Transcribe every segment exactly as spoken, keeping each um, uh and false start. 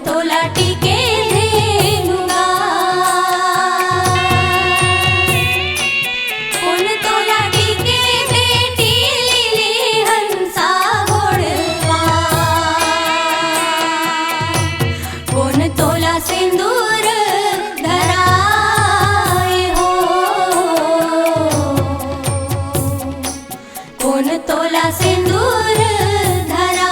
तोला टीके धेनु गाय, कोन तोला टीके बेटी लीली हंसा गोड़वा, कोन तोला सिंदूर धराए हो, कोन तोला सिंदूर धराए।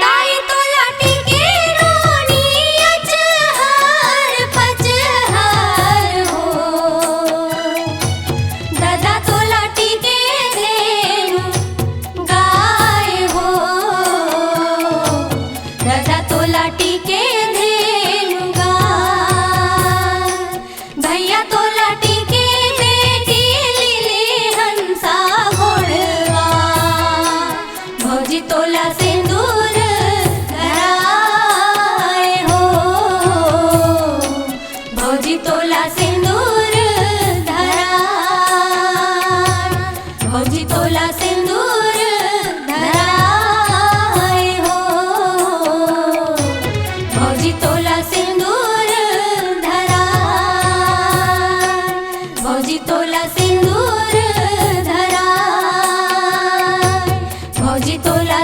दाई तोला टीके रोनी अचहर पचहर हो, ददा तोला टीके धेनु गाय हो, ददा तोला टीके धेनु गाय, भैया तोला टीके बेटी लीली हंसा गोड़वा, भौजी तोला सिंदूर धराए हो, भौजी तोला सिंदूर धराए, भौजी तोला सिंदूर धराए हो, भौजी तोला सिंदूर धराए, भौजी तोला सिंदूर धराए, भौजी तोला